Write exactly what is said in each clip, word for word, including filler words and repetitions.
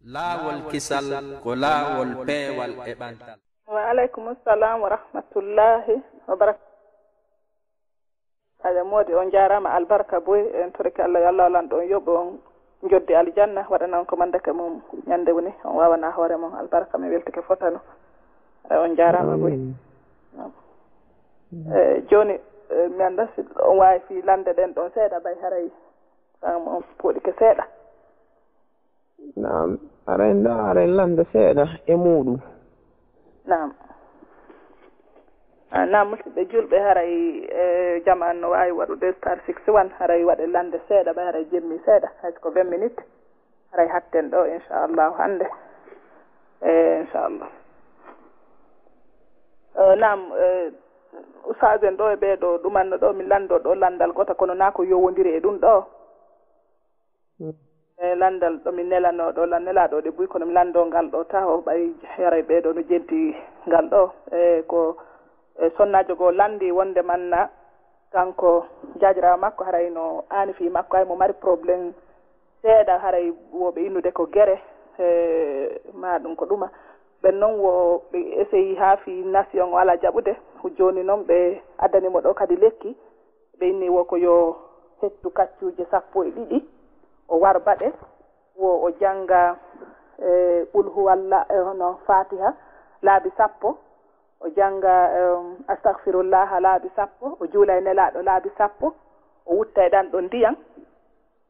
Laawol kisal ko laawol peewal e ɓantal. Wa aleykum salam wa rahmatullahi wa barakatuh. Aja moodi on jaaraama albarka boy en torike Allah yo Allah lanɗo on yoɓo on joddi aljanna waɗana on ko mandake mum ñande woni on wawana hoore mon albarka mi weltike fotano. Ay on jaaraama boy. Amin. Naam. Eh, jooni eh, mi annda si on waawi fii lande ɗen ɗon seeɗa bay haray. Am on puɗike seeɗa. Naam, aray nda aray lande seeɗa e muuɗum. Naam. Ah, naam, musidɓe julɓe, haray e jaman no waawi waɗude star six one, haray waɗe lande seeɗa, ɓay haray jemmi seeɗa, hay ko vingt minutes, haray hatten ɗo, inchallahu, hannde. E, inchallah. Eh, naam, eh, ustaas en ɗo e ɓee ɗo ɗumanno ɗo, min lanndo ɗo lanndal gota, kono naa ko yowondiri e ɗum ɗo. E lanndal ɗo min nelanoo ɗo, lan nelaaɗo ɗe buy, kono mi lanndoo ngal ɗo taho, ɓay haray ɓee ɗo no jenti ngal ɗo. E ko e sonnaajo goo lanndii wonde manna kanko jaajiraawo makko haray no aani fii makko, hay mo mari problème seeɗa, haray wo ɓe innude ko gere, e maa ɗum ko ɗuma. Ɓen non wo ɓe eseyi haa fii nasiyon o alaa jaɓude, jooni non ɓe addani mo ɗo kadi lekki. Ɓe inni wo ko yo hettu kaccuuje sappo e ɗiɗi, o warba ɗe, wo o jannga e qul huwalla e hono fatiha laabi sappo, o jannga astahfirullaha laabi sappo, o juula e nelaaɗo laabi sappo, o wutta e ɗan ɗon ndiyan.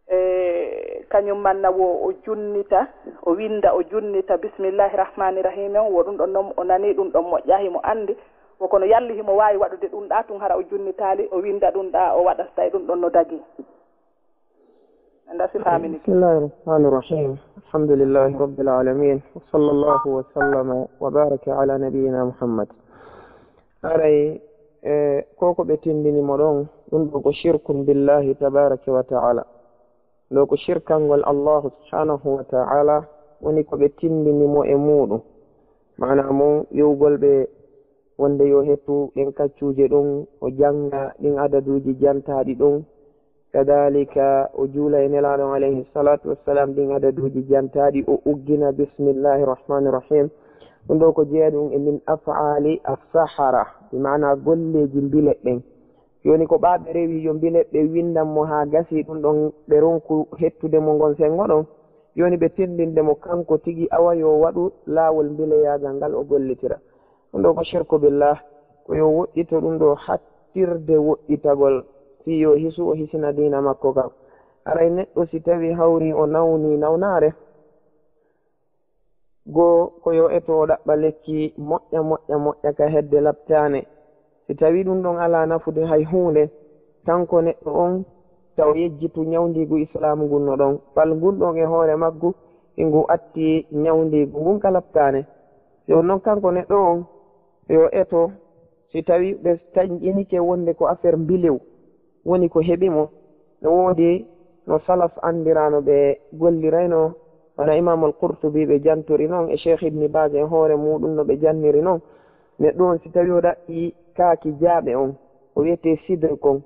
E kañum manna wo o junnita, o winnda, o junnita bismillahi rahmani rahim on, wo ɗum ɗon noon o nanii ɗum ɗon moƴƴa, himo anndi wo kono yalli himo waawi waɗude ɗum ɗaa tun hara o junnitaali, o winnda ɗum ɗaa o waɗa so tawi ɗum ɗon no dagii. Anda si faamini. بسم الله الرحمن الرحيم. الحمد لله رب العالمين. وصلى الله وسلم وبارك على نبينا محمد. Aray e ko ko ɓe tindini mo ɗon ɗum ɗo ko shirkun billahi tabaraka wa taala. Ɗo ko shirkangol Allahu subhanahu wa ta'ala woni ko ɓe tindini mo e muuɗum. Maanaa mum wi'ugol ɓe wonde yo hettu ɗen kaccuuje ɗum, o jannga ɗin adaduuji jantaaɗi ɗum, kadaalika o juula e Nelaaɗo alayhi salaatu wassalam ɗin adaduuji jantaaɗi, o uggina bismillahi rahmani rahim. Ɗum ɗo ko jeyaɗum e min af'aali as-sahara, bi maanaa golleeji mbile ɗen. Jooni ko ɓaa ɓe rewi yo mbile ɓe winndan mo haa gasii ɗum ɗon ɓe ronku hettude mo ngon senngo ɗon, jooni ɓe tinndinde mo kanko tigi awa yo waɗu laawol mbileyaagal ngal o gollitira. Ɗum ɗo ko shirku billah, ko yo woɗɗito ɗum ɗo hattirde woɗɗitagol fii yo hisu o hisina diina makko kan. Aray neɗɗo si tawii hawrii o nawnii nawnaare, Goo ko yo eto o ɗaɓɓa lekki moƴƴa moƴƴa moƴƴa ka hedde laɓtaane. Si tawii ɗum ɗon alaa nafude hay huunde, kanko neɗɗo on taw yejjitu ñawndiigu Islaamu ngun no ɗon, bal ngun ɗon e hoore maggu e ngu atti ñawndiigu ngun ka laɓtaane. Yo non kanko neɗɗo on yo eto Si tawii ɓe tanƴinike wonde ko affaire mbilew woni ko heɓi mo, no woodi no salaf anndiraano ɓe golliraynoo, wano Imaamul Qurtubi ɓe jantori non e Sheikh Ibni Baaz e hoore muuɗum no ɓe janniri non. Neɗɗo on si tawii o ɗaɓɓii kaaki jaaɓe on, o wi'etee sidr kon,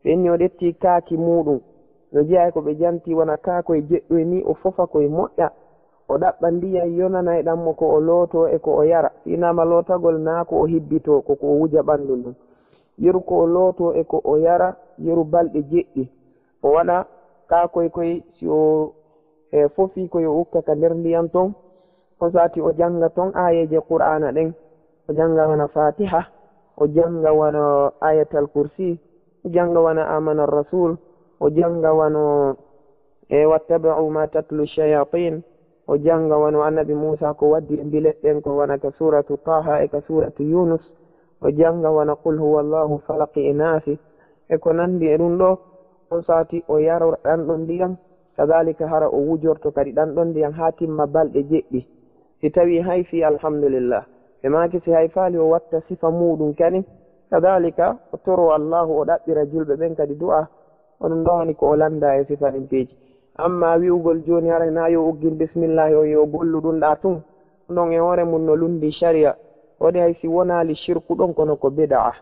ɓe inni o ƴettii kaaki muuɗum, no jeyaa e ko ɓe janti wona kaakoy jeɗɗoy nii, o fofa koy moƴƴa. O ɗaɓɓa ndiyan yonanayɗan mo ko o lootoo e ko o yara, fiinaama lootagol naa ko o hibbitoo, ko ko o wuja ɓanndu ndun. Yeru ko o lootoo e ko o yara, yeru balɗe jeɗɗi. O waɗa kaa koy koy si o e fofii ko yo ukka ka nder ndiyan ton, on saati o jannga ton aayeeje Qur'aana ɗen, o jannga wano Faatiha, o jannga wano Aayatal Kursi, o jannga wano Aamana Rasuul, o jannga wano e wattaba'u ma tatlu shayatin, o jannga wano Annabi Muusaa ko waddi e bilet ɗen ko wano ka suuratu Taaha e ka suuratu Yuunus, o jannga wano Qul huwallaahu falaqi e naasi e ko nanndi e ɗum ɗoo, on saati o yara ɗan ɗon ndiyan, kadaalika hara o wujorto kadi ɗan ɗon ndiyan haa timma balɗe jeɗɗi. Si tawii hayfii, alhamdulillah, ɓe maaki si hayfaali o watta sifa muuɗum kadi, kadaalika o toroo Allaahu o ɗaɓɓira julɓe ɓen kadi du'aa. Ko ɗum ɗon woni ko o lanndaa e sifa ɗin piiji. Ammaa wi'ugol jooni haray naa yo uggin bismillaahi on yo gollu ɗum ɗaa tun, ɗum ɗon e hoore mum no lunndii shari'a, waɗi hay si wonaali shirku ɗon kono ko bida'a.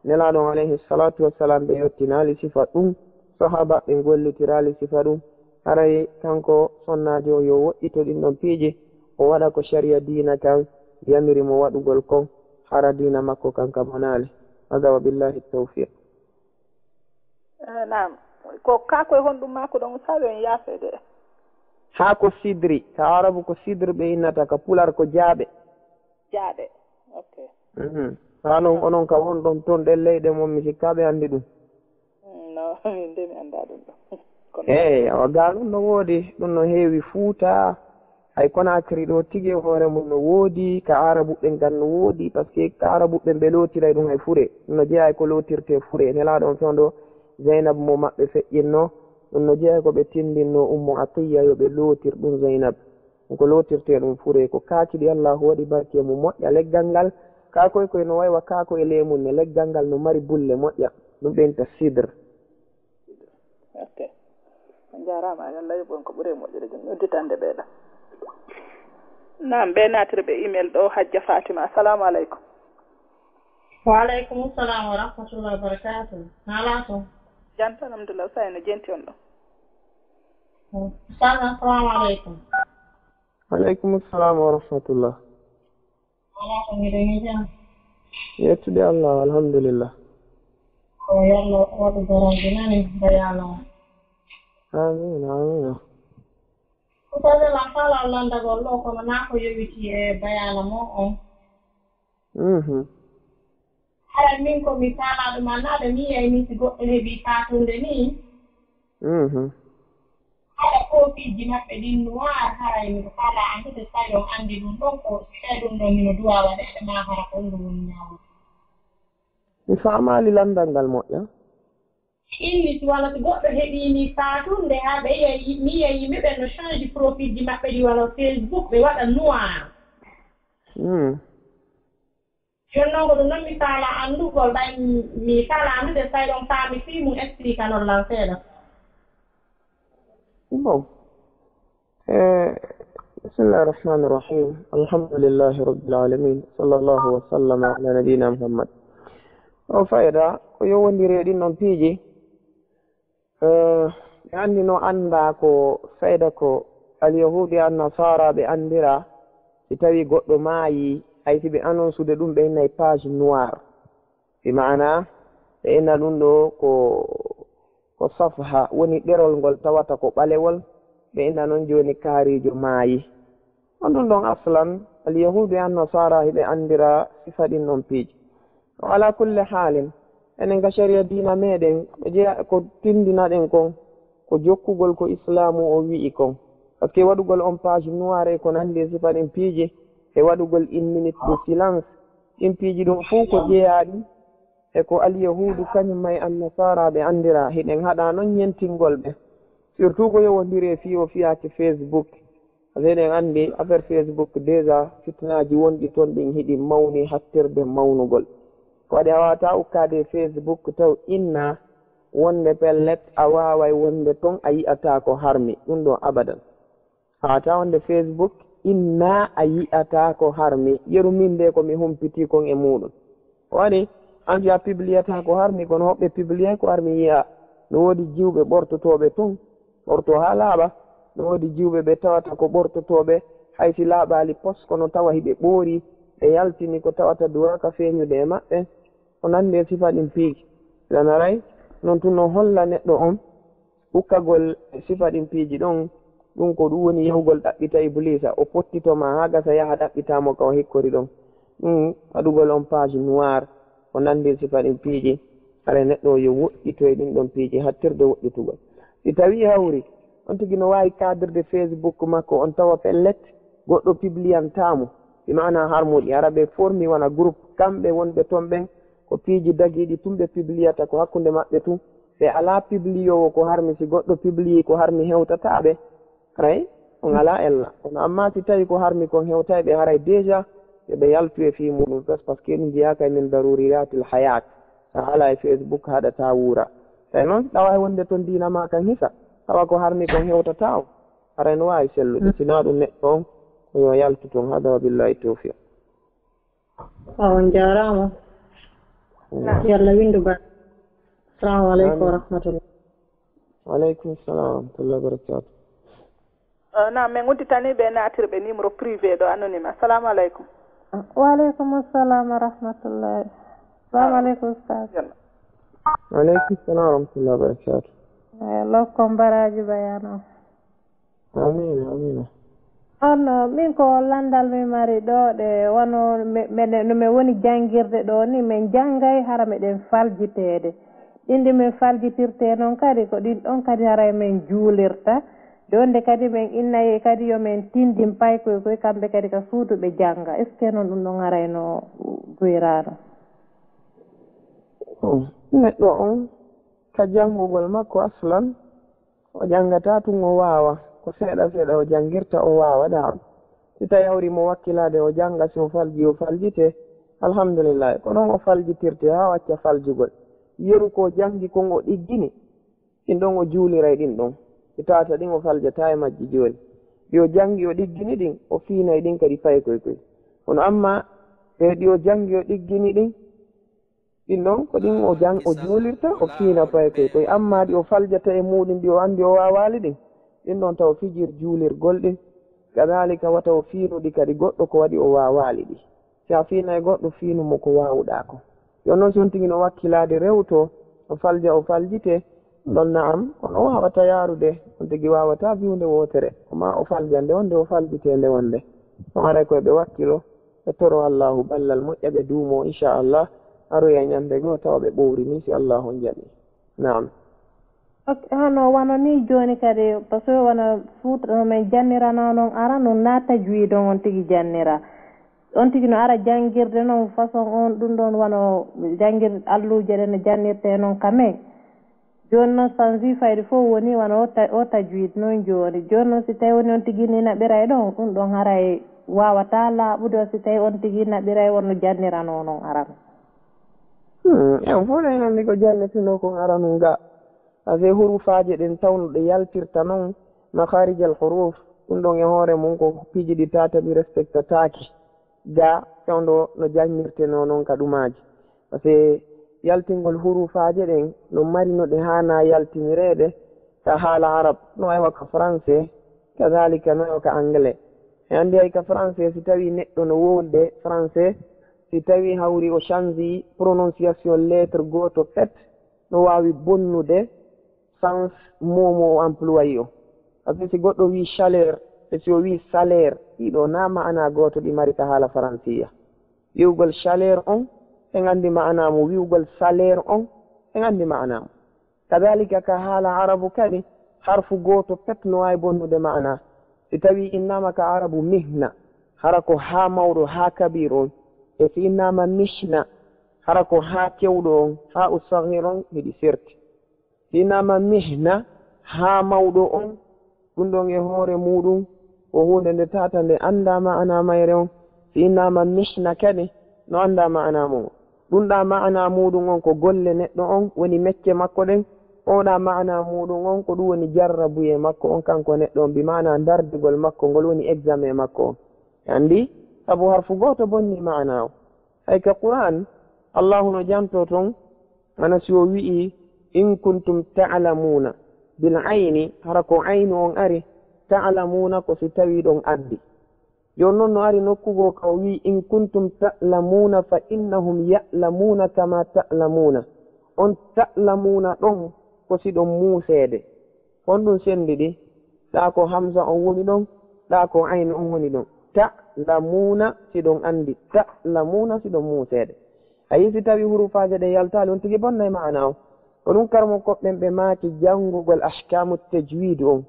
Nelaaɗo on alayhi salaatu wassalaam ɓe yottinaali sifa ɗum, sahaabaaɓe ɓen gollitiraali sifa ɗum, Haray kanko sonnaajo o yo woɗɗito ɗin ɗon piiji, o waɗa ko sharia diina kan yamiri mo waɗugol kon, hara diina makko kan ka bonaali. Hada wa billahi tawfiq. Eh, naam. Ko kaa koye honɗum maa ko ɗon saabe on yaafeede? Haa ko sidri, ka arabu ko sidr ɓe innata, ka pular ko jaaɓe. Jaaɓe. Ok. Mhm. Haa non onon ka wonɗon ton ɗen leyɗe mon, mi sikkaa ɓe anndi ɗum. Mm, no, min de mi anndaa ɗum ɗo. Kono Eey, awa gaa ɗum no woodi, ɗum no heewi Fuuta, hay Konaakiri ɗo tigi e hoore mum no woodi, ka Aarabuɓe ɓen kan no woodi, parce que ka Aarabuɓe ɓen ɓe lootiray ɗum hay fure. Ɗum no jeyaa e ko lootirtee fure. Nelaaɗo on fewndo Zeynab mo maɓɓe feƴƴinno, ɗum no jeyaa e ko ɓe tinndinno Ummu Atiyya yo ɓe lootir ɗum Zeynab. Ko lootirtee ɗum fure, ko kaaki ɗi Allaahu waɗi barke mum moƴƴa. Leggal ngal, kaakoy koy no waywa kaako e leemun ne, leggal ngal no mari bulle moƴƴa, ɗum ɓe innta sidr. Ok. On jaaraama, yo Allah yoɓ on ko ɓuri e moƴƴude, jom udditande ɓeeɗo. Naam, ɓe naatiri ɓe email ɗo, Hajja Fatima. Assalamu aleykum. Wa aleykum salam wa rahmatullahi wa barakatuh. Naalaa to? Jam tan, alhamdulillah. Usay no jenti on ɗo? Ustaz, assalamu aleykum. Aleykum salam wa rahmatullah. Naalaa to, miɗen e jam. Yettude Allah, alhamdulillah. Ko yo Allah waɗu baraaji nani, bayano. Amin, amin. Ustaz, lan faalaa lanndagol ɗo, kono naa ko yowiti e bayano mo on. Mhm. Haray min ko mi faalaa ɗum annaade, mi yiyay ni si goɗɗo heɓii faatunde ni. Mhm. Haɗa koofiiji maɓɓe ɗin noir, haray miɗo faalaa anndude si tawi on anndi ɗum ɗon, ko si tawi ɗum ɗon hino duwaa waɗeede, maa hara ko ɗum woni ñaawude. Mi faamaali lanndal ngal moƴƴa. Inni si wano si goɗɗo heɓii ni faatunde, haa ɓe yiya yi-, mi yiya yimɓe ɓen no change profil ji maɓɓe ɗi wano Facebook, ɓe waɗa noir. Hmm. Jooni noon ko ɗum noon mi faalaa anndugol, ɓay mi faalaa anndude si tawi on faami fii mum, explique anon lan seeɗa. Bon. Eh, bismillahi rahmani rahim. Alhamdulillahi rabbil alamin. Sallallahu wa sallama ala nabiyina Muhammad. O fayda ko yowondiri e ɗin ɗon piiji. Eh, ɓe anndi no anndaa ko fayda ko alyahuudi e annasara ɓe anndira si tawi goɗɗo maayi, hay si ɓe annonsude ɗum ɓe innay page noire. Bi maana ɓe inna ɗum ɗo ko, ko safha, woni ɗerol ngol tawata ko ɓalewol, ɓe inna noon jooni kaariijo maayi. On ɗum ɗon aslan, alyahuudu e annasara hiɓe anndira sifa ɗin ɗon piiji. O ala kulli haalin, enen ka sharia diina meɗen, ko jeya, ko tinndinaɗen kon, ko jokkugol ko islaamu o wi'i kon. Parce que waɗugol on page noire e ko nanndi e sifa ɗin piiji, e waɗugol une minute de silence, ɗin piiji ɗum fof ko jeyaaɗi e ko alyahuudu kañum ma e annasara ɓe anndira. Hiɗen haɗa noon ñentingol ɓe. Surtout ko yowondiri e fii o fiyaake Facebook. Parce que eɗen anndi affaire Facebook déjà fitnaaji wonɗi toon ɗin hiɗi mawni hattirde mawnugol. Ko waɗi a waawataa ukkaade e Facebook taw inna wonde pellet a waaway wonde toon a yi'ataa ko harmi. Ɗum ɗo abadan. Haa tawnde Facebook inna a yi'ataa ko harmi. Yeru min nde ko mi humpitii kon e muuɗum. Waɗi an si a pibliyataa ko harmi, kono hoɓɓe pibliya ko harmi yi'a. No woodi jiwɓe ɓortotooɓe tun, ɓorto haa laaɓa. No woodi jiwɓe ɓe tawata ko ɓortotooɓe, hay si laaɓaali pos, kono tawa hiɓe ɓoori, ɓe yaltini ko tawata duwaaka feeñude e maɓɓe. Ko nanndi e sifa ɗin piiji. Lanaray, non tun no holla neɗɗo on ukkagol e sifa ɗin piiji ɗon, ɗum ko ɗum woni yahugol ɗaɓɓita Ibliisa, o pottito ma haa gasa yaha ɗaɓɓita mo ka o hikkori ɗon. Ɗum waɗugol on page noire, ko nanndi sifa ɗin piiji, hara neɗɗo o yo woɗɗito e ɗin ɗon piiji, hattirde woɗɗitugol. Si tawii hawri, on tigi no waawi cadre de Facebook makko on tawa pellet, goɗɗo pibliyantaa mo. Si maanaa harmuɗi, hara ɓe formi wona groupe, kamɓe wonɓe ton ɓen, ko piiji dagiiɗi tun ɓe pibliyata, ko hakkunde maɓɓe tun. Ɓe alaa pibliyoowo ko harmi, si goɗɗo pibliyii ko harmi hewtataa ɓe. Haray on alaa ella. Kono ammaa si tawii ko harmi kon hewtay ɓe, haray déjà yo ɓe yaltu e fii muuɗum fes, parce que ɗum jeyaaka e min daruriyaatil hayaat. So a alaa e Facebook haɗataa wuura. Tawi noon si ɗawaay wonde toon diina maa kan hisa, tawa ko harmi kon hewtataa on. Haray no waawi sellude. Sinaa ɗum neɗɗo on ko yo yaltu toon. Hada wa billahi tawfiq. Awa, on jaaraama. Yo Allah winndu ba. Assalamu aleykum wa rahmatullah. Wa aleykum salam wa rahmatullahi wa barakatuh. Eh, na, min udditanii ɓe naatirɓe numéro privé ɗo, anonyme. Assalamu aleykum. Wa aleykum assalam wa rahmatullahi. Assalamu aleykum, Ustaz. Aleykum salam wa rahmatullahi wa barakatuh. Eh, lokko mbaraaji bayano. Amiin, amiin. Hono min ko lanndal mi mari ɗo, ɗe wano me-, meɗen, no min woni janngirde ɗo ni, min janngay hara meɗen faljiteede. Ɗin ɗi min faljitirtee noon kadi, ko ɗin ɗon kadi haray min juulirta. Jooni nde kadi min innayee kadi yo min tinndin paykoy koy, kamɓe kadi ka suudu ɓe jannga. Est-ce que noon ɗum ɗon haray no guyraano? Neɗɗo on ka janngugol makko aslan, o janngataa tun o waawa, ko seeɗa seeɗa o janngirta o waawa ɗaam. Si tawi hawri mo wakkilaade o jannga, si o falji o faljitee, alhamdulillahi. Ko noon o faljitirtee haa o acca faljugol. Yeru ko o janngi kon o ɗiggini, ɗin ɗon o juuliray ɗin ɗon. Si tawata ɗin o faljataa e majji jooni. Ɗi o janngi o ɗiggini ɗin, o fiinay ɗin kadi paykoy koy. Kono amma ɗe ɗi o janngi o ɗiggini ɗin, ɗin ɗon ko ɗin o jang-, o juulirta, o fiina paykoy koy. Amma ɗi o faljata e muuɗum, ɗi o anndi o waawaali ɗin, ɗin ɗon taw fijir juulirgol ɗin. Kadaalika wata o fiinuɗi kadi goɗɗo ko waɗi o waawaali ɗi. Si a fiinay goɗɗo, fiinu mo ko waawuɗaa ko. Yo non si on tigi no wakkilaade rewto, o falja, o faljitee, ɗon na'am, on o waawata yaarude, on tigi waawataa bi'unde wootere. Ko maa o falja nde wonde, o faljitee nde wonde. On haray koy ɓe wakkilo, ɓe toro Allaahu ballal moƴƴa, ɓe duumoo, inchallah, aroya ñannde goo tawa ɓe ɓowri nii, si Allaahu on jaɓii. Naam. Ok, hono wano nii jooni kadi, parce que wano Fuuta no min jannirano non ara, non na tajwiid on on tigi jannira. On tigi no ara janngirde non façon on, ɗum ɗon wano janngir-, alluuje ɗen no jannirtee non ka men. Jooni noon, sanzi fayde fof woni wano o ta-, o tajwid noon jooni. Jooni noon, si tawi woni on tigi ni naɓiray ɗon, ɗum ɗon haray waawataa laaɓude, si tawi on tigi naɓiray wonno jannirano noon arano. Hmm, en fof en anndi ko jannitinoo kon arano nga. Parce que hurufaaje ɗen tawno ɗe yaltirta noon, makharijal huruf, ɗum ɗon e hoore mum ko piiji ɗi tataɓi respectataake. Ga fewndo no janngirtenoo noon ka ɗumaaji. Parce que yaltingol hurufaaje ɗen no mari no ɗe haanaa yaltinireede ka haala arab, no waywa ka français, kadaalika no waywa ka anglais. E anndi hay ka français, si tawii neɗɗo no wolde français, si tawii hawri o change prononciation lettre gooto pet, no waawi bonnude sens mot mo o employé o. Parce que si goɗɗo wii chaleur, e si o wii salaire, ɗiɗo na maanaa gooto ɗi mari ka haala faransiya. Wi'ugol chaleur on, en anndi maanaa mum. Wi'ugol salaire on, en anndi maanaa mum. Kadaalika ka haala arabu kadi, harfu gooto pet no waawi bonnude maanaa. Si tawii innaama ka arabu mihna, hara ko haa mawɗo, haa kabiir on. E si innaama mishna, hara ko haa kewɗo on, haa u sagiir on, hiɗi serti. Si innaama mihna haa mawɗo on, ɗum ɗon e hoore muuɗum ko huunde nde tata nde anndaa maanaa mayre on. Si innaama mihna kadi, no anndaa maanaa mum. Ɗum ɗaa maanaa muuɗum on ko golle neɗɗo on, woni mecce makko ɗen. Oo ɗaa maanaa muuɗum on ko ɗum woni jarrabuyee makko on, kanko neɗɗo on, bi maanaa ndardugol makko ngol woni examen makko on. Anndi? Sabu harfu gooto bonnii maanaa o. Hay ka Qur'aan, Allaahu no jantoo ton, ana si o wi'i, "In kuntum ta'lamuuna", bil ayni, hara ko aynu on ari, "ta'lamuuna" ko si tawii ɗon anndi. Jooni non no ari nokku goo ka o wi'i, "In kuntum ta'lamuuna fa innahum ya'lamuuna kama ta'lamuuna." On ta'lamuuna ɗon ko si ɗon muuseede. Honɗum senndi ɗi? Ɗaa ko hamza on woni ɗon, ɗaa ko aynu on woni ɗon. Ta'lamuuna, si ɗon anndi. Ta'lamuuna, si ɗon muuseede. A yii, si tawii hurufaaje ɗe yaltaali, on tigi bonnay maanaa o. Ko ɗum karmo koɓɓen ɓe maaki janngugol ahkaamu tajwiid on.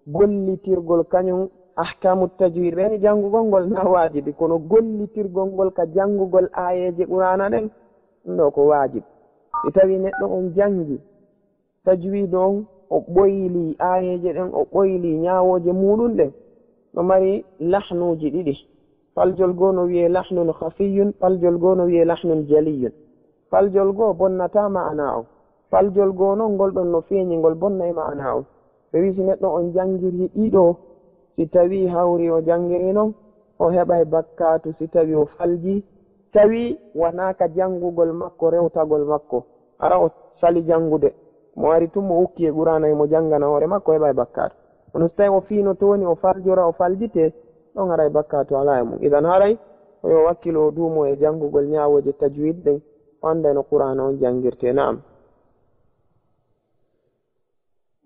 Gollitirgol kañum ahkaamu tajwiid ɓe ni janngugol ngol na waajibi, kono gollitirgol ngol ka janngugol aayeeje Qur'aana ɗen, ɗum ɗo ko waajib. Si tawii neɗɗo on janngi, tajwiidu on, o ɓoylii aayeeje ɗen, o ɓoylii ñaawooje muuɗum ɗen, no mari lahnuuji ɗiɗi. Paljol goo no wiyee lahnun khafiyun, paljol goo no wiyee lahnun jaliyun. Paljol goo bonnataa maanaa on. Paljol goo non, ngol ɗon no feeñi, ngol bonnay maanaa on. Ɓe wi'i si neɗɗo on janngirii ɗiɗo, si tawii hawri o janngirii non, o heɓay bakkaatu si tawii o faljii, tawii wanaa ka janngugol makko, rewtagol makko. Hara o sali janngude. Mo ari tun mo ukki e Qur'aana e mo janngana hoore makko, heɓay bakkaatu. Kono so tawii o fiino tooni, o faljora, o faljitee, ɗon haray bakkaatu alaa e mum. Idan haray ko yo wakkilo o duumo e janngugol ñaawooje tajwid ɗen, o annda no Qur'aana on janngirtee. Naam.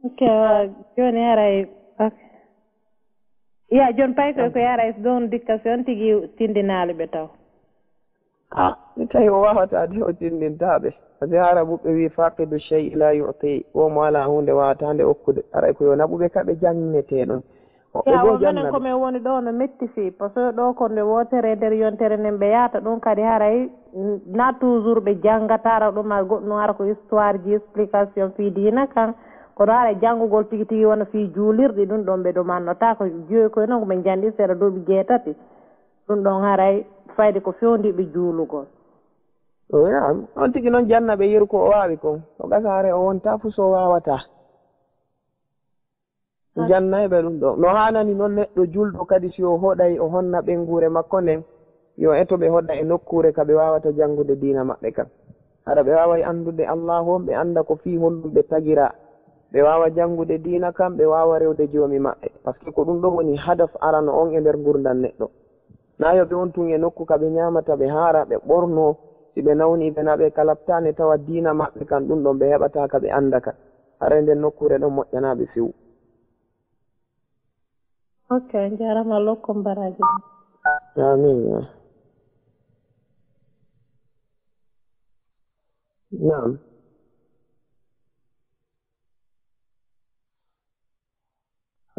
Ok, wa- jooni haray, ok. Ya, jooni pay ko, ko yaray so ɗon dikka si on tigi tindinaali ɓe taw. Ah, mi tawi o waawataa de, o tindintaa ɓe. Parce que Aarabuɓe wii, "Faaqidu shay'i laa yu'ti", wo mo alaa huunde waawataa nde okkude. Haray ko yo naɓuɓe ka ɓe jannetee ɗon. Woɓɓe Ya, goo wo menen janna ko ɓe. Men woni ɗoo no metti fii, parce que ɗoo ko nde wootere e nder yontere nden ɓe yahata ɗum kadi haray, mm, na toujours ɓe janngata ara ɗum, ar goɗɗum ara ko histoire ji, explication fii diina kan. Kono haray janngugol tigi tigi wona fii juulirɗi, ɗum ɗon ɓe ɗumannotaa ko joyi koye noon ko ɓe njanndi seeɗa duuɓi jeetati. Ɗum ɗon haray fayde ko fewndiiɓe juulugol. O wi'a, on tigi noon janna ɓe yeru ko o waawi kon. O gasa haray o wontaa fuu so o waawataa. Jannay ɓe ɗum ɗoo. No haanani noon neɗɗo julɗo kadi si o hoɗay o honna ɓeynguure makko nden, yo eto ɓe hoɗa e nokkuure ka ɓe waawata janngude diina maɓɓe kan. Hara ɓe waaway anndude Allaahu on, ɓe annda ko fii honɗum ɓe tagiraa. Ɓe waawa janngude diina kan, ɓe waawa rewde Joomi maɓɓe. Parce que ko ɗum ɗoo woni hadaf arano on e nder ngurndan neɗɗo. Na yo ɓe on tun e nokku ka ɓe ñaamata, ɓe haara, ɓe ɓornoo, si ɓe nawnii ɓe na ɓe kalaptaane tawa diina maɓɓe kan ɗum ɗon ɓe heɓataa ka ɓe annda ka. Haray nden nokkuure ɗon moƴƴanaa ɓe few. Ok, a jaaraama, Allah hokku on baraaji. Amin. Naam.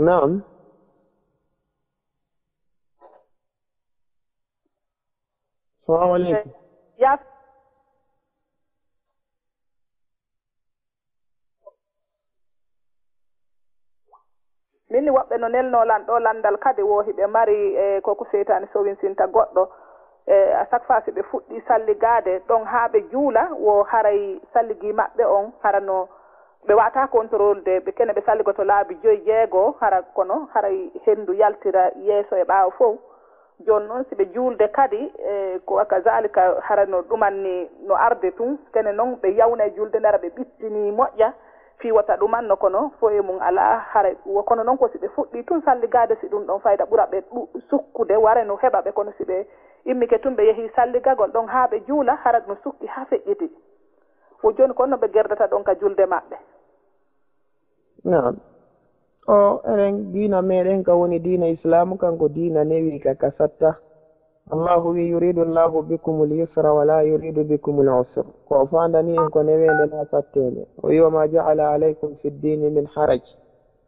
Naam. Salaamu aleykum. Yaf. Min ni woɓɓe no nelnoo lan ɗoo lanndal kadi wo hiɓe mari e ko ko seytaane sowinsinta goɗɗo. E à chaque fois si ɓe fuɗɗii salligaade ɗon haa ɓe juula wo haray salligii maɓɓe on hara no ɓe waawataa contrôle de ɓe kene ɓe salligoto laabi joyi jeego hara kono haray henndu yaltira yeeso e ɓaawo fow. Jooni noon si ɓe juulde kadi e ko wa kazaalika hara no ɗuman ni no arde tun kene noon ɓe yawna e juulde ndara ɓe ɓittinii moƴƴa fii wota ɗuman no kono fof e mum alaa haray wo kono noon ko si ɓe fuɗɗii tun salligaade si ɗum ɗon fayda ɓura ɓe ɗu sukkude ware no heɓa ɓe kono si ɓe immike tun ɓe yehii salligagol ɗon haa ɓe juula hara no sukki haa feƴƴiti wo jooni kono no ɓe gerdata ɗon ka julde maɓɓe. Naam. O enen diina meɗen ka woni diina islaamu kan ko diina newi ka ka satta. Allahu wi yuridu Allahu bikumul yusra wala yuridu bikumul usr. Ko o faandani en ko neweende na satteende. O wi wa ma ja'ala alaykum fi ddini min haraj.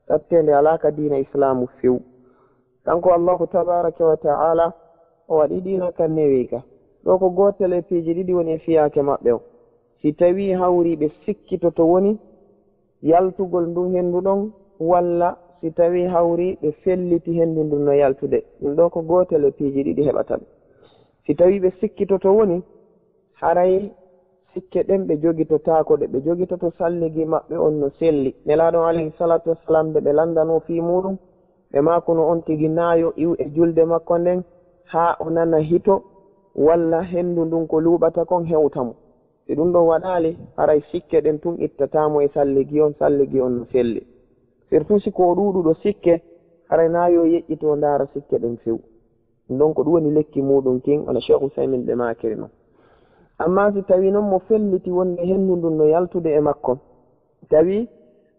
Satteende alaa ka diina islaamu few. Kanko Allahu tabaaraka wa ta'ala o waɗi diina kan newi ka. Ɗo ko gootel e piiji ɗiɗi woni e fiyaake maɓɓe o. Si tawii hawrii ɓe sikkitoto woni yaltugol ndun henndu ɗon walla si tawii hawrii ɓe felliti henndu ndun no yaltude. Ɗum ɗoo ko gootel e piiji ɗiɗi heɓata ɓe. Si tawii ɓe sikkitoto woni haray sikke ɗen ɓe jogitotaako ɗe ɓe jogitoto salligi maɓɓe on no selli. Nelaaɗo alayhi salaatu wassalaam nde ɓe lanndanoo fii muuɗum ɓe maakuno on tigi naayo iw e julde makko nden haa o nana hito walla henndu ndun ko luuɓata kon hewta mo. Si ɗum ɗon waɗaali haray sikke ɗen tun ittataa mo e salligi on, salligi on no selli. Surtout si ko o ɗuuɗuɗo sikke haray na yo yeƴƴito ndaara sikke ɗen few. Ɗum ɗon ko ɗum woni lekki muuɗum kin wano Cheikh Uthaymin ɓe maakiri non. Amma si tawii non mo felliti wonde henndu ndun no yaltude e makko, tawi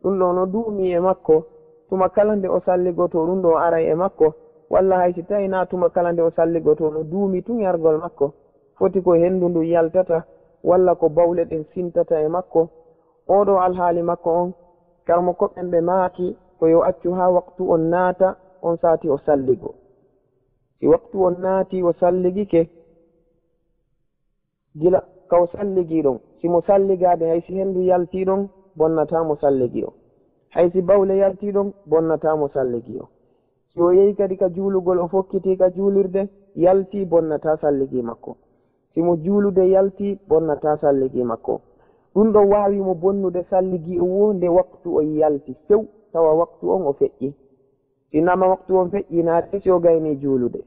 ɗum ɗoo no duumii e makko, tuma kala nde o salligotoo ɗum ɗoo aray e makko, walla hay si tawii na tuma kala nde o salligotoo no duumii tun yargol makko, foti ko henndu ndun yaltata walla ko bawle ɗen sintata e makko. Oo ɗoo alhaali makko on, karmokooɓe ɓen ɓe maaki ko yo accu haa waktu on naata, on saati o salligo. Si waktu on naatii o salligike, gila ka o salligii ɗon, si mo salligaade hay si henndu yaltii ɗon bonnataa mo salligii o, hay si bawle yaltii ɗon bonnataa mo salligii o. Si o yehii kadi ka juulugol o fokkitii ka juulirde yaltii bonnataa salligii makko. Si mo juulude yaltii bonnataa salligii makko. Ɗum ɗon waawi mo bonnude salligii o woo nde waktu on yalti few tawa waktu on o feƴƴii. Si nama waktu on feƴƴii naati si o gaynii juulude.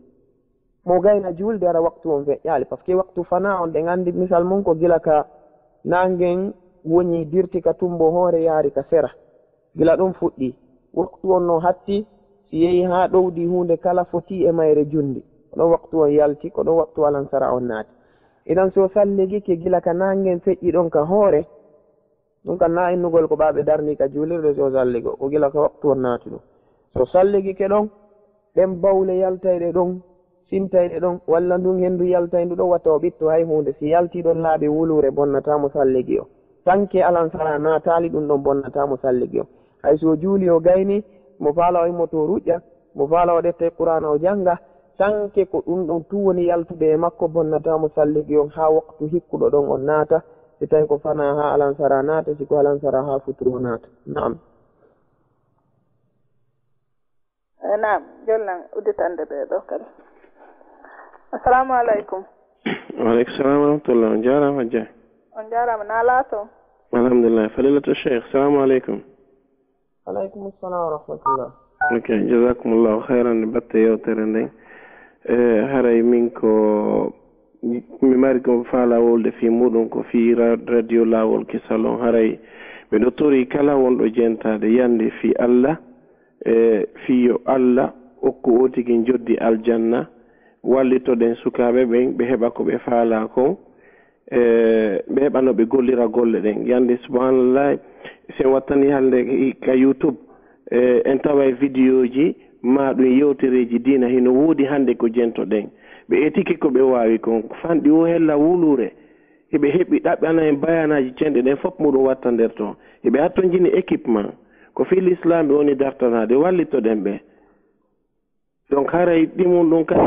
Mo gayna juulde hara waktu on feƴƴaali parce que waktu fanaa on ɗen anndi misal mun ko gila ka naangen woni dirti ka tummbo hoore yaari ka sera. Gila ɗon fuɗɗii. Waktu on no hatti, si yehi haa ɗowdi huunde kala foti e mayre junndi. Ko ɗon waktu on yalti, ko ɗon waktu alansara on naati. Idan so salligike gila ka naange feƴƴi ɗon ka hoore, ɗum kan na innugol ko ɓaaɓe darni ka juulirde so salligo, ko gila ka waktu on naati ɗum. So salligike ɗon, ɗen bawle yaltayɗe ɗon, simtayɗe ɗon, walla ndun henndu yaltayndu ɗon, wata o ɓitto hay huunde. Si yalti ɗon laabi wuluure, bonnata mo salligi o. Tanke alansara naataali, ɗum ɗon bonnata mo salligi o. Hay so o juuli o gayni, mo faala o immoto o ruƴƴa, mo faala o ƴetta Qur'aana o jannga, tanke ko ɗum ɗon tun woni yaltude e makko, bonnata mo salligi on haa waktu hikkuɗo ɗon on naata, si tawi ko fanaa haa alansara naata, si ko alansara haa futuro naata. Naam. Eh, naam, jolnan udditande ɓe ɗo kadi. Assalamu aleykum. Waaleykum salam wa rahmatullah. On jaaraama, Hajja. On jaaraama, na laato? Alhamdulillah. Fadilatu Cheikh, salamu aleykum. Aleykum salam wa rahmatullah. Ok, jazakumullahu khairan, batte yewtere nden. Eh, haray min ko mi mari ko faala wolde fii muɗum ko fii ra-, radio Laawol Kisal on. Haray miɗo tori kala wonɗo jentaade yande fii Allah, e fii yo Allah okku o tigi njoddi aljanna, wallitoɗen sukaaɓe ɓen, ɓe heɓa ko ɓe faalaa kon, e ɓe heɓa no ɓe gollira golle ɗen. Yande, subhanallah, si en wattani hannde ka YouTube, e en taway vidéoji ma ɗum yewtereeji diina, hino woodi hannde ko jentoɗen. Ɓe etike ko ɓe waawi kon, fanɗi o hella wuluure. Hiɓe heɓi ɗaɓɓana en bayanaaji cenɗi ɗen, fof muɗum watta nder ton. Hiɓe hattonjini équipement. Ko fii l'islam ɓe woni dartanaade, wallitoɗen ɓe. Donc, haray ɗi mum ɗum kadi,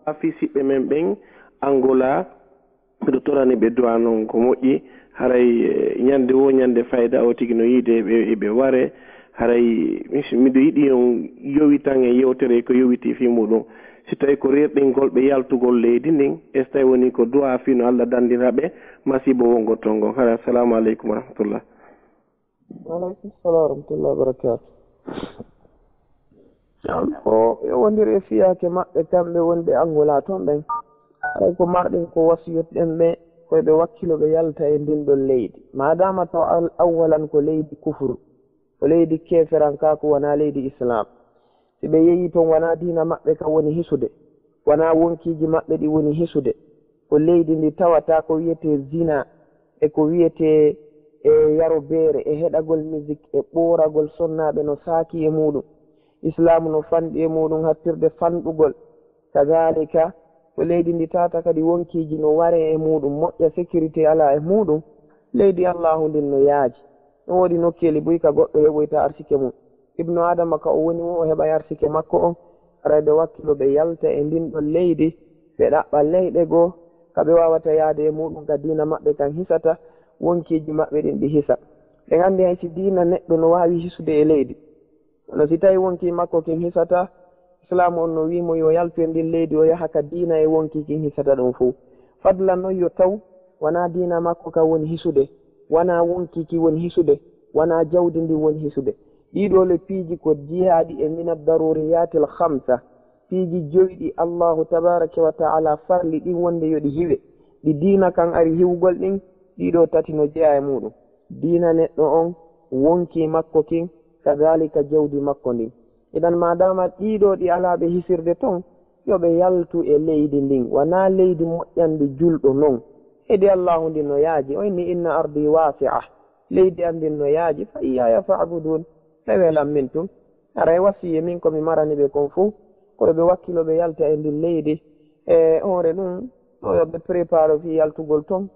a fii siɓɓe men ɓen Angola, miɗo torani ɓe du'a non ko moƴƴi. Haray, eh, ñande wo ñande fayda o tigi no yiide ɓe, ɓe ware. Haray, mi-, miɗo yiɗi on yowitan e yewtere ko yowiti fii muɗum. Si tawi ko rerɗingol ɓe yaltugol leydi ndin, e si tawi woni ko du'a fii no Allah dandira ɓe masiibo wongo ton ngon. Haray, assalamu aleykum wa rahmatullah. Wa aleykum salam wa rahmatullahi wa barakatuh. Ko yowondiri e fiyaake maɓɓe kamɓe wonɓe Angola ton ɓen. Haray ko marɗen ko wasiyotɗen ɓe, ko ɓe wakkilo ɓe yalta e ndin ɗon leydi. Maadama to al-, awwalan ko leydi kufru, ko leydi keeferankaaku, wanaa leydi Islaam. Si ɓe yehii ton, wanaa diina maɓɓe ka woni hisude, wanaa wonkiiji maɓɓe ɗi woni hisude. Ko leydi ndi tawata ko wiyetee zina, e ko wiyetee e yaro beere, e heɗagol musique, e ɓooragol sonnaaɓe no saaki e muuɗum. Islaamu no fanɗi e muuɗum hattirde fanɗugol. Kadaalika, ko leydi ndi tawata kadi wonkiiji no waree e muuɗum, moƴƴa, sécurité alaa e muuɗum. Leydi Allaahu ndin no yaaji. No woodi nokkeeli buy ka goɗɗo heɓoyta arsike mum. Ibnu Aadama ka o woni woo, o heɓay arsike makko on. Haray ɓe wakkilo ɓe yalta e ndin ɗon leydi, ɓe ɗaɓɓa leyɗe goo, ka ɓe waawata yaade e muuɗum, ka diina maɓɓe kan hisata, wonkiiji maɓɓe ɗin ɗi hisa. Ɓen anndi hay si diina neɗɗo no waawi hisude e leydi. Kono si tawi wonkii makko kin hisataa, Islaamu on no wi'i mo yo yaltu e ndin leydi, o yaha ka diina e wonkii kin hisata ɗon fow. Fadla non yo taw wanaa diina makko kan woni hisude, wanaa wonkii kin woni hisude, wanaa jawdi ndin woni hisude. Ɗii ɗoo le piiji ko jeyaaɗi e min ad-daruriyatil khamsa, piiji joyi ɗi Allaahu tabaaraka wa ta'aala farli ɗin wonde yo ɗi hiwe. Ɗi diina kan ari hiwugol ɗin, ɗii ɗoo tati no jeyaa e muuɗum. Diina neɗɗo on, wonkii makko kin, kadaalika jawdi makko ndin. Idan, maadaama ɗii ɗoo ɗi alaa ɓe hisirde ton, yo ɓe yaltu e leydi ndin, wanaa leydi moƴƴandi julɗo non. Leydi Allaahu ndin no yaaji, o inni, "Inna ardii waasi'a." Leydi an ndin no yaaji, "Fa iyyaaya fa'budun." Rewee lan min tun. Haray wasiyee min ko mi marani ɓe kon fow, ko yo ɓe wakkilo ɓe yalta e ndin leydi. E hoore ɗum, ɗo yo ɓe prépare fii yaltugol ton.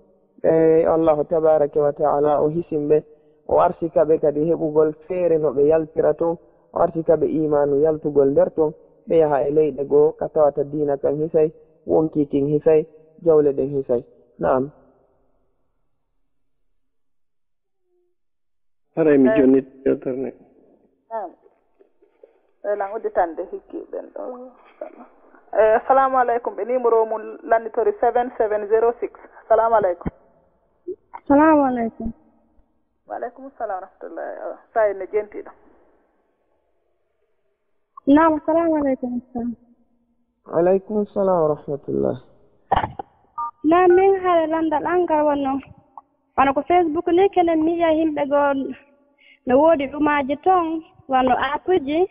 E Allahu tabaaraka wa ta'aala o hisin ɓe, o arsika ɓe kadi heɓugol feere no ɓe yaltira ton, o arsika ɓe iimaanu yaltugol nder ton, ɓe yaha e leyɗe goo ka tawata diina kan hisay, wonkii kin hisay, jawle ɗen hisay. Naam. Haray mi Eey. Jonnit yewtere nde. Naam. Elan udditande hikki ɓen ɗo. Eh, assalamu aleykum. Ɓe numéro mum lannditorii seven seven zero six. Assalamu aleykum. Salamu aleykum. Wa aleykum salam wa rahmatullahi. Awa, Saïd no jentiɗo. Naam, assalamu aleykum, Ustaz. Aleykum salam wa rahmatullah. Naam, min haala lanndal an ngal wonno. Wano ko Facebook ni kenen mi yi'a yimɓe goo no woodi ɗumaaji ton. Wano aapuji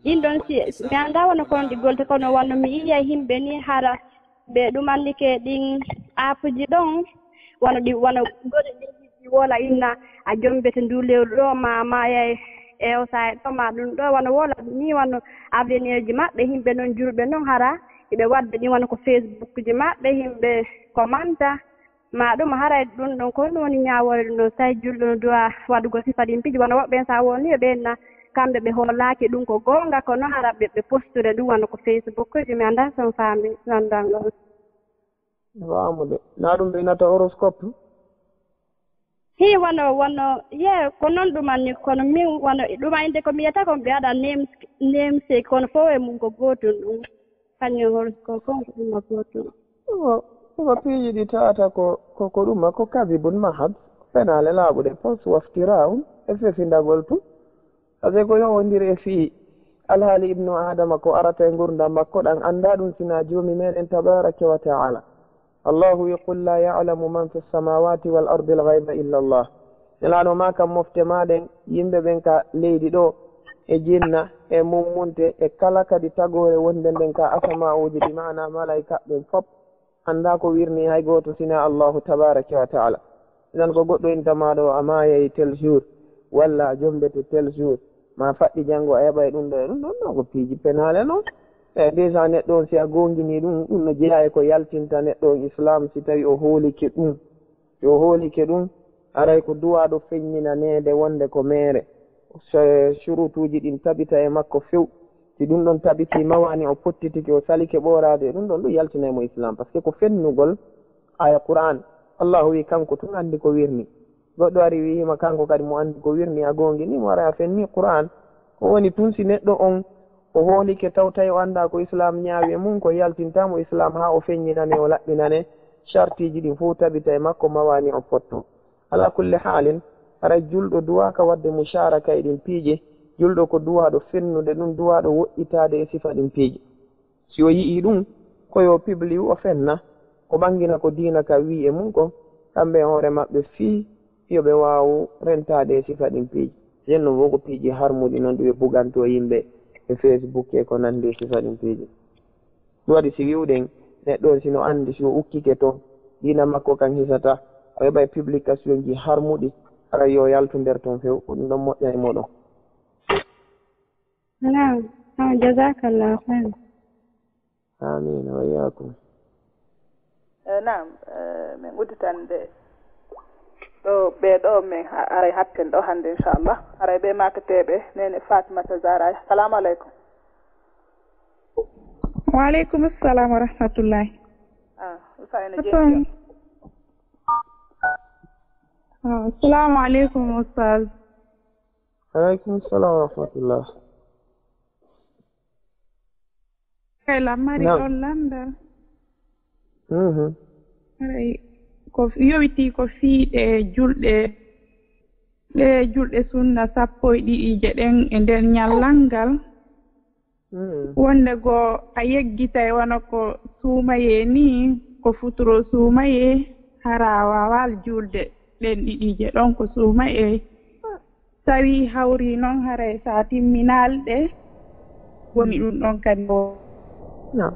ɗin ɗon, si mi anndaa wano kono ɗi golte, kono wano mi yi'ay himɓe ni hara ɓe ɗumannike ɗin aapuji ɗon, wano ɗi, wano goɗɗi ɗin ɗi wola inna a jombete ndu lewru ɗo, ma, ma yay e o saay ɗo, ma ɗum ɗo, wano wola ni, wano avenir ji maɓɓe, himɓe non julɓe non hara hiɓe wadde ɗin wano ko Facebook ji maɓɓe, himɓe ko manta. Ma ɗum haray ɗum ɗon, ko honɗum woni ñaawoore ɗum ɗon? Tawi julɗo no duwa waɗugo sifa ɗin piiji, wano woɓɓe en, sa woni e ɓeen na kamɓe ɓe hoolaaki ɗum ko goonga, kono hara ɓe, ɓe postude ɗum wano ko Facebook ji, mi anndaa si on faami lanndal ngal. Faamude. Na ɗum ɓe innata horoscope? Hii, wano, wano, ye, ko non ɗuman ni, kono min wano ɗuma innde ko mi yiyata ko ɓe waɗa names, namesake, kono fof e mum ko gootum ɗum. Kañum hol ko kon ko ɗum ma gootum. Ɗum o, ɗum o piiji ɗi tawata ko, ko, ko ɗum ma ko kadibun mahad, fenaale laaɓuɗe, pos waftiraun, e fefindagol tun. Parce que ko yowondiri e fii alhaali ibnu Aadama ko arata e ngurdam makko ɗan, anndaa ɗum sinaa Joomi meɗen tabaraka wa taala. Allahu wi, "Qul la ya'lamu man fi samawati wal ardi al ghayba illa Allah." Nelaaɗo ma kam mofte maɗen, yimɓe ɓen ka leydi ɗo, e jinna, e mummunte, e kala kadi tagoore wonde nden ka asama'uuji, bi maana malayka ɓen fop, anndaa ko wirni hay gooto sinaa Allahu tabaraka wa taala. Idan ko goɗɗo inta ma ɗo, a maayay tel jour, walla a jombete tel jour, ma faɗɗi janngo a heɓay ɗum ɗo e ɗum ɗon, ɗo ko piiji penaale non. E déjà neɗɗo on, si a goongini ɗum, ɗum no jeyaa e ko yaltinta neɗɗo on Islam, si tawi o hoolike ɗum. Si o hoolike ɗum, haray ko duwaaɗo feññinaneede wonde ko meere. So-, surutuuji ɗin tabita e makko few. Si ɗum ɗon tabitii, mawaani o pottitike, o salike ɓooraade e ɗum ɗon, ɗum yaltinay mo Islam. Parce que ko fennugol aya Qur'an. Allahu wi kanko tun anndi ko wirni. Goɗɗo ari wi'ima kanko kadi mo anndi ko wirni, a goongini mo, haray a fenni Qur'an. Ko woni tun, si neɗɗo on o hoolike taw tawi o anndaa ko Islam ñaawi e mum, ko yaltinta mo Islam haa o feññinane, o laɓɓinane, shartiiji ɗin fow tabita e makko, mawaani o fotto. Ala kulli haalin, haray julɗo duwaaka waɗde musharaka e ɗin piiji. Julɗo ko duwaaɗo fennude ɗum, duwaaɗo woɗɗitaade e sifa ɗin piiji. Si o yi'ii ɗum, ko yo pibliyu o fenna, o ɓangina ko diina ka wi'i e mum kon, kamɓe e hoore maɓɓe fii yo ɓe waawu rentaade e sifa ɗin piiji. Nden non wo ko piiji harmuɗi non ɗi ɓe bugantoo yimɓe e Facebook e ko nanndi e sifa ɗin piiji. Ɗum waɗi si wi'uɗen neɗɗo on si no anndi, si o ukkike ton, diina makko kan hisata, o heɓay publication ji harmuɗi, hara yo yaltu nder ton few, ko ɗum ɗon moƴƴani mo ɗon. Naam, naam, jazakallahu khairan. Amin, wa iyaakum. Eh, naam, eh, min udditan de ɗo, ɓe ɗo min ha-, haray hatten ɗo hannde, inchallah. Haray ɓe maakateeɓe, Nene Fatimata Zahra. Salamu aleykum. Wa aleykum assalam wa rahmatullahi. Ah, Oustaz ene jeetti. Ah, assalamu aleykum, Oustaz. Aleykum salam wa rahmatullah. Kay lammari Naam. Ɗon lanndal. Mhm. Haray ko yowiti ko fii ɗe julɗe, ɗe julɗe sunna sappo e ɗiɗi je ɗen e nder ñallal ngal. Mhm. Wonde go a yeggitay wano ko suumayee nii, ko futuro suumayee, hara a waawaali juulde ɗen ɗiɗi je ɗon ko suumayee. Tawi hawri noon, haray so a timminaali ɗe, woni ɗum ɗon kadi o. No.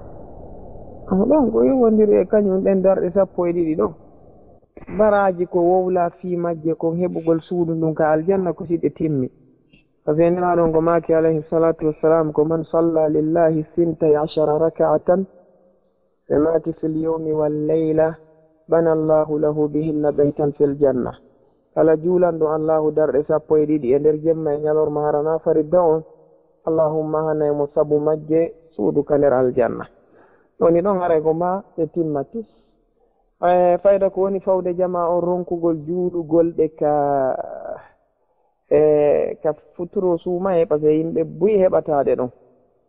Ɗon ko yowondiri e kañum ɗen darɗe sappo e ɗiɗi ɗon. Baraaji ko wowlaa fii majje kon heɓugol suudu ndun ka aljanna ko si ɗe timmi. Ko Nelaaɗo on ko maaki alayhi salatu wassalam ko, "Man salla lillahi sintay ashara raka'atan." Ɓe maaki, "Fil yawmi wal layla, bana Allahu lahu bihinna baytan fil janna." Kala juulanɗo Allahu darɗe sappo e ɗiɗi e nder jemma e ñalorma, hara na faridda on, Allahu mahanay mo sabu majje suudu ka nder aljanna. Woni ɗon haray ko ma ɓe timma tis. E fayda ko woni fawde jama on ronkugol juulugol ɗe ka e ka futuro suumayee, parce que yimɓe buy heɓataade ɗon.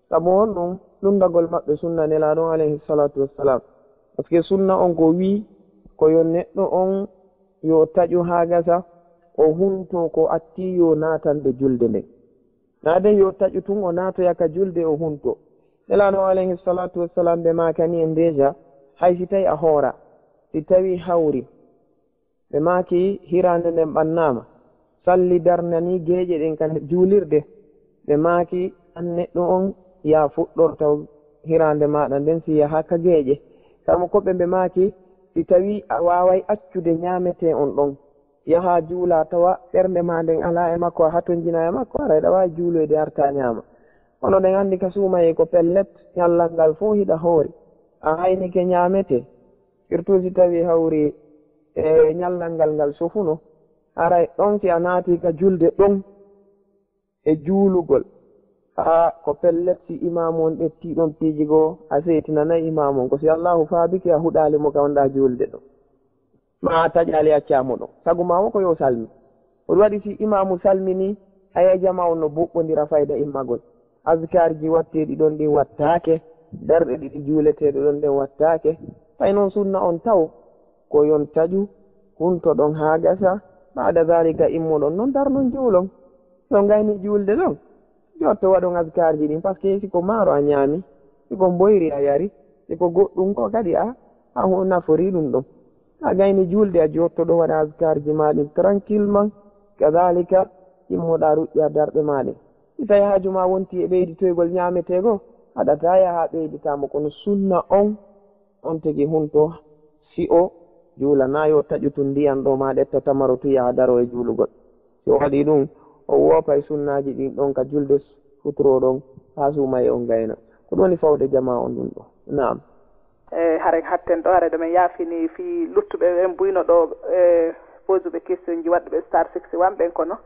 Sabu honɗum? Lunndagol maɓɓe sunna Nelaaɗo on, alayhi salatu wassalam. Parce que sunna on ko wii ko yo neɗɗo on yo taƴu haa gasa, o huntoo ko attii yo naatande julde nden. Naade yo taƴu tun, o naatoya ka julde, o huntoo. Nelaaɗo on, alayhi salatu wassalam, ɓe maakani en déjà, hay si tawi a hoora, si tawi hawri, ɓe maaki, hiraande nden ɓannaama. Salli darnanii geeƴe ɗen ka juulirde. Ɓe maaki, an neɗɗo on, yaa fuɗɗortaw hiraande maaɗa nden, si yahaa ka geeƴe. Kammo ko ɓe, ɓe maaki, si tawii a waaway accude ñaametee on ɗon, yahaa juulaa, tawa ɓernde maa nden alaa e makko, a hatonjinaa e makko, haray ɗa waawi juuloyde artaa ñaama. Kono ɗen anndi ka suumayee ko pellet, ñallal ngal fow hiɗa hoori. A haynike ñaametee, surtout si tawii hawri e ñallal ngal ngal sofuno, haray ɗon si a naatii ka julde ɗon, e juulugol. Haa ko pellet, si imaamu on ƴettii ɗon piiji goo, a seytinanay imaamu on. Ko si Allaahu faabike a huɗaali mo ka wonɗaa juulde ɗon. Ma a taƴaali accaa mo ɗon. Sagu maa wo ko yo salmi. Ko ɗum waɗi si imaamu salminii, haya jamaa on no buɓɓondira fayda immagol. Azkaarji watteeɗi ɗon ɗin wattaake, darɗe ɗiɗi juuleteeɗe ɗon ɗen wattaake. Fay non sunna on taw, ko yon taƴu, huntoɗon haa gasa, baada daalika immoɗon non darnon juulon. Si on gaynii juulde ɗon, jotto waɗon azkaarji ɗin, parce que si ko maaro a ñaami, si ko mboyri a yari, si ko goɗɗum ko kadi a, a hu-, naforii ɗum ɗon. A gaynii juulde a jotto ɗon waɗa azkaarji maa ɗin tranquillement, kadaalika immoɗaa ruƴƴaa darɗe maa ɗen. Si tawii haaju maa wontii e ɓeyditoygol ñaametee goo, haɗataa yahaa ɓeyditaa mo, kono sunna on on tigi hunto, si o juulanaa, yo taƴu tun ndiyan ɗoo, maa ɗetto tamaro tun, yaha daroo e juulugol. Si o waɗii ɗun, o woopay sunnaaji ɗin ɗon ka julde futuro ɗon, haa suumayee on gayna. Ko ɗun woni fawde jamaa on ɗun ɗoo. Naam. E, haray hatten ɗoo, haray ɗo men yaafini fii luttuɓe ɓen buyno ɗoo, e, posuɓe questionji waɗuɓe star sixty-one ɓen, kono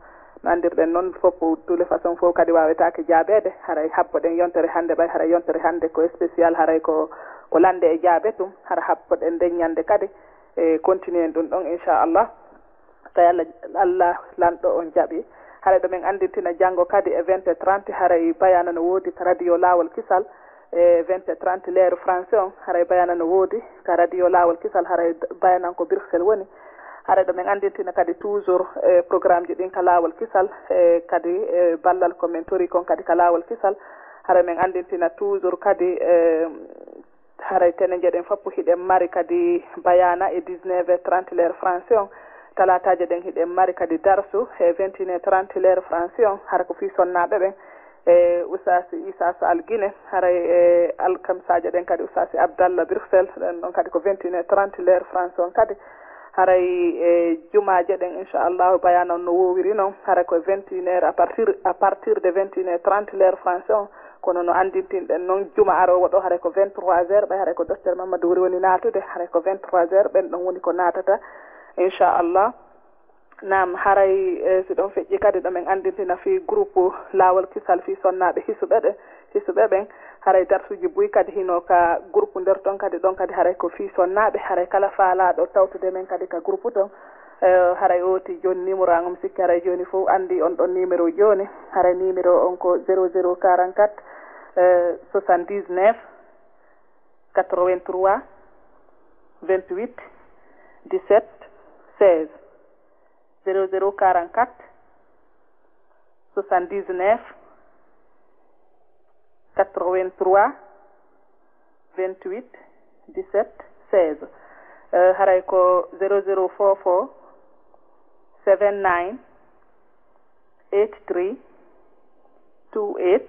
no anndirɗen non, fof, de toute façon, fof kadi waawetaake jaabeede. Haray habboɗen yontere hannde, ɓay haray yontere hannde ko spécial, haray ko, ko lannde e jaabe tun. Hara habboɗen nden ñannde kadi, e continuer en ɗum ɗon, inchallah. Tawi Allah, Allah lanɗo on jaɓi. Haray ɗo men anndintina janngo kadi e vingt et trente, haray bayaana no woodi ka radio Laawol Kisal, e vingt et trente l'heure français on, haray bayaana no woodi ka radio Laawol Kisal, haray bayanan ko Bruxelles woni. Haray ɗo men anndintina kadi toujours, e programme ji ɗin ka Laawol Kisal, e kadi, e ballal ko men tori kon kadi ka Laawol Kisal. Haray men anndintina toujours kadi, e haray tene jeɗen foppu hiɗen mari kadi bayaana e dix-neuf heures trente l'heure français on. Talaataaje ɗen hiɗen mari kadi darsu e vingt et une heures trente l'heure français on, hara ko fii sonnaaɓe ɓen. E Oustaz Issa Sall Guinée, haray e alkamsaaje ɗen kadi Oustaz Abdallah Bruxelles, ɗen ɗon kadi ko vingt et une heures trente l'heure français on kadi. Haray e jumaaje ɗen, inchallahu, bayaana on no woowiri non, haray ko vingt et une heures, à partir, à partir de vingt et une heures trente l'heure français on. Kono no anndintinɗen non, juma aroowo ɗoo, haray ko vingt-trois heures, ɓay haray ko docteur Mamadou Wuri woni naatude, haray ko vingt-trois heures, ɓen ɗon woni ko naatata, inchallah. Naam, haray, e, si ɗon feƴƴi kadi, ɗo men anndintina fii groupe Laawol Kisal fii sonnaaɓe hisuɓe ɗe, hisuɓe ɓen. Haray darsuuji buy kadi hino ka groupe nder ton kadi, ɗon kadi haray ko fii sonnaaɓe, haray kala faalaaɗo tawtude men kadi ka groupe ton, e, haray ooti jooni numéro an, on sikki haray jooni fof anndi on ɗon numéro jooni. Haray numéro on ko zéro zéro quarante-quatre, e, soixante-dix-neuf, quatre-vingt-trois, vingt-huit, dix-sept, seize. Zéro zéro quarante-quatre, soixante-dix-neuf, quatre-vingt-trois, vingt-huit, dix-sept, seize. Eh, haray ko zéro zéro four four, seven nine, eight three, two eight,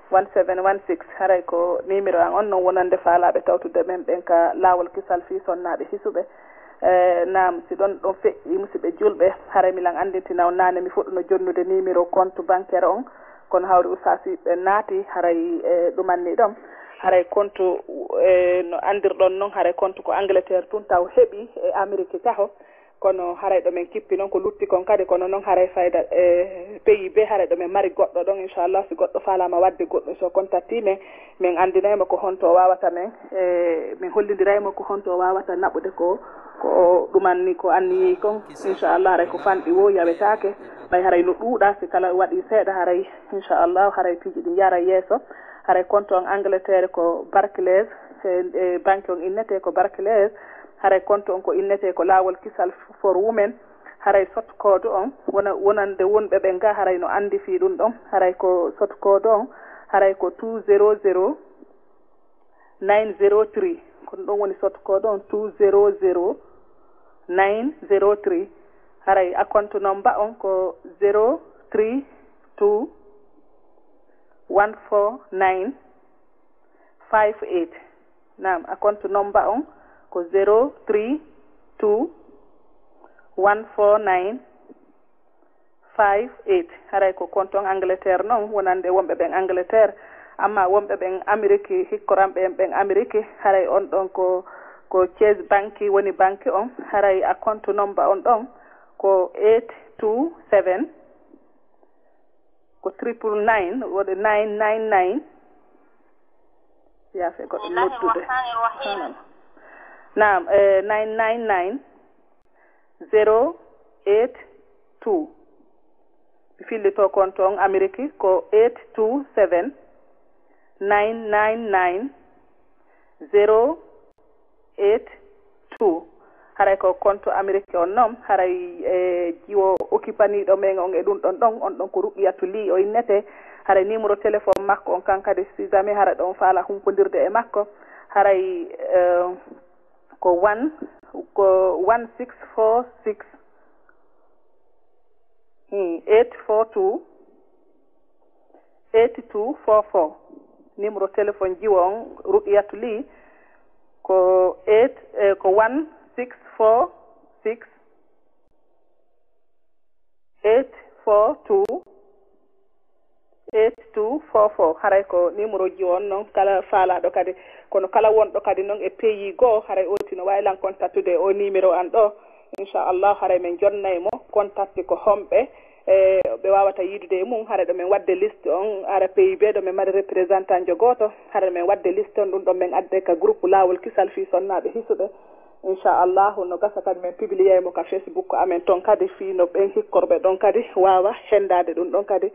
one seven one six. Haray ko numéro an on non wonande faalaaɓe tawtude men ɓen ka Laawol Kisal fii sonnaaɓe hisuɓe. Eh, naam, si ɗon ɗon feƴƴi, musidɓe julɓe, haray milan anndintina on naane mi fuɗɗuno jonnude numéro compte bancaire on, kono hawri ustaasiiɓe naati, haray, eh, ɗumanni ɗon. Haray compte, eh, no anndirɗon non, haray compte ko Angleterre tun taw heɓi e Amérique taho. Kono haray ɗo men kippi non ko lutti kon kadi, kono non haray fayda, e, pays be, haray ɗo men mari goɗɗo ɗon, inchallah, si goɗɗo faalaama waɗde goɗɗum, so contacti men, men anndinay mo ko honto o waawata men, e, men hollindiray mo ko honto o waawata naɓude ko, ko o ɗumanni, ko anniyii kon, inchallah, haray ko fanɗi wo yawetaake, ɓay haray no ɗuuɗa, si kala waɗi seeɗa, haray, inchallah, haray piiji ɗin yara yeeso, haray compte on Angleterre ko Barclays, e, e, banque on innete ko Barclays, haray compte on ko innete ko Laawol Kisal for Women, haray sot code on, wona, wonande wonɓe ɓen ga, haray no anndi fii ɗum ɗon, haray ko sot code on, haray ko two zero zero nine zero three, ko ɗum ɗon woni sot code on, two zero zero nine zero three, haray account number on ko zero three two one four nine five eight. Naam, a compte nomba on ko zero three two one four nine five eight. Haray ko compte on Angleterre non, wonande wonɓe ɓen Angleterre. Amma wonɓe ɓen Amérique, hikkoranɓe en ɓen Amérique, haray on ɗon ko, ko Chase Bank woni banque on. Haray a compte nomba on ɗon ko eight two seven, ko triple nine, wode nine nine nine. Yaafe goɗɗo noddude. Naam, eh, nine nine nine zero eight two. Mi fillito compte on Amérique ko eight two seven nine nine nine zero eight two. Haray ko compte Amérique on non, haray e jiwo occupaniiɗo men on e ɗum ɗon ɗon, on ɗon ko Ruqiyatu Li o innete. Haray numéro téléphone makko on kan kadi, si jamais hara ɗon faala humpondirde e makko, haray eh, ko one, ko one six four six, hmm, eight four two eight two four four. Numéro téléphone jiwo on Ruqiyatu Li ko eight, eh, ko one six four six eight four two eight two four four. Haray ko numéro ji on non, kala faalaaɗo kadi. Kono kala wonɗo kadi non e pays goo, haray o tino waawi lan contactude o numéro an ɗo. Inchallah, haray men jonnay mo contacte ko homɓe e ɓe waawata yiidude e mum. Haray ɗo men waɗde liste on, ara pays ɓe ɗo men mari représentant jo gooto. Haray men waɗde liste on, ɗum ɗon men adde ka groupe Laawol Kisal fii sonnaaɓe hisuɓe. Inchallahu, no gasa kadi men publier mo ka Facebook amen ton kadi, fii no ɓen hikkorɓe ɗon kadi waawa hendaade ɗum ɗon kadi.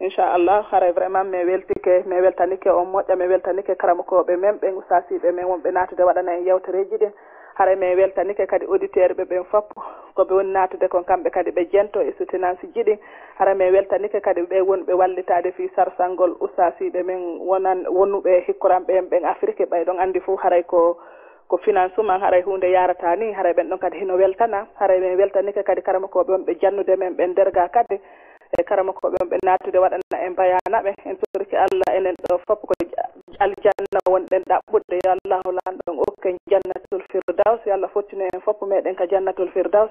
Inchallah, haray vraiment men weltike, men weltanike on moƴƴa, men weltanike karamokooɓe men ɓen, ustaasiiɓe men wonɓe naatude waɗana en yewtereeji ɗin. Haray men weltanike kadi auditeur ɓe ɓen fop, ko ɓe woni naatude kon kamɓe kadi ɓe jento e soutenance ji ɗin. Haray men weltanike kadi ɓe wonɓe wallitaade fii sarsangol ustaasiiɓe men wonan, wonuɓe hikkoranɓe en ɓen Afrique, ɓay ɗon anndi fof haray ko, ko financement, haray huunde yarata ni, haray ɓen ɗon kadi hino weltana. Haray men weltanike kadi karamokooɓe wonɓe jannude men ɓen derga kadi, e karamokooɓe wonɓe naatude waɗana en bayaana ɓe. En torike Allah enen ɗo fop ko aljanna wonɗen ɗaɓɓude. Yo Allahu lanɗo on okken jannatul firdaus. Yo Allah fottino en fop meɗen ka jannatul firdaus.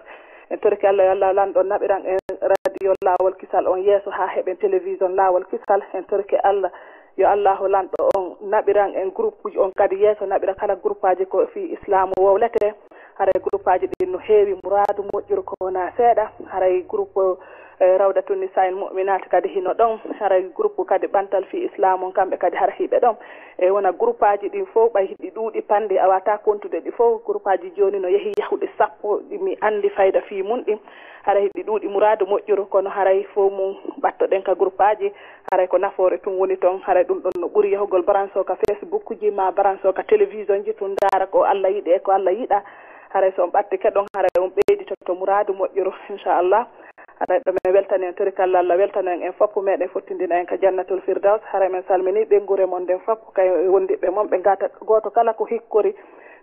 En torike Allah, yo Allah lanɗo on naɓiran en radio Laawol Kisal on yeeso haa heɓen télévision Laawol Kisal. En torike Allah, yo Allahu lanɗo on naɓiran en groupe uji on kadi yeeso, naɓira kala groupe aji ko fii Islaamu wowlete. Haray groupe aji ɗin no heewi, muraadu moƴƴuru ko wonaa seeɗa. Haray groupe, eh, Rawdatun Nisaa'il Mu'minaat kadi hino ɗon. Haray groupe kadi Ɓantal fii Islaamu on, kamɓe kadi hara hiɓe ɗon. E wona groupe aji ɗin fof, ɓay hiɗi ɗuuɗi panɗe, a wata kontude ɗi fof. Groupe aji jooni no yehi yahude sappo, ɗi mi anndi fayda fii mun ɗin. Haray hiɗi ɗuuɗi muraadu moƴƴuru, kono haray fof mun ɓattoɗen ka groupe aji. Haray ko nafoore tun woni ton. Haray ɗum ɗon no ɓuri yahugol branche o ka Facebook ji, ma branche o ka télévision ji tun, ndaara ko Allah yiɗi e ko Allah yiɗa. Haray so on ɓattike ɗon, haray on ɓeyditoto muraadu moƴƴuru, inchallah. Haray ɗo men weltani en, torikalla Allah weltano en, en foppu meɗen fottindina en ka jannatul firdaus. Haray men salmini ɓeynguure mon nden foppu, kay wondiɓɓe mon ɓe ngata gooto kala ko hikkori,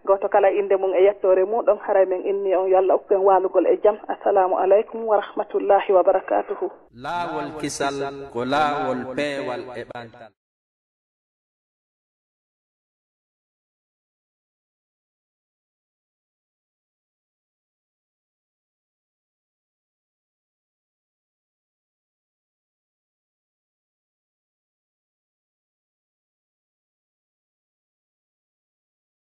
gooto kala innde mum e yettoore muɗum. Haray men inni on yo Allah okku en waalugol e jam. Assalamu aleykum wa rahmatullahi wa barakatuhu. Laawol kisal ko laawol peewal e ɓantal.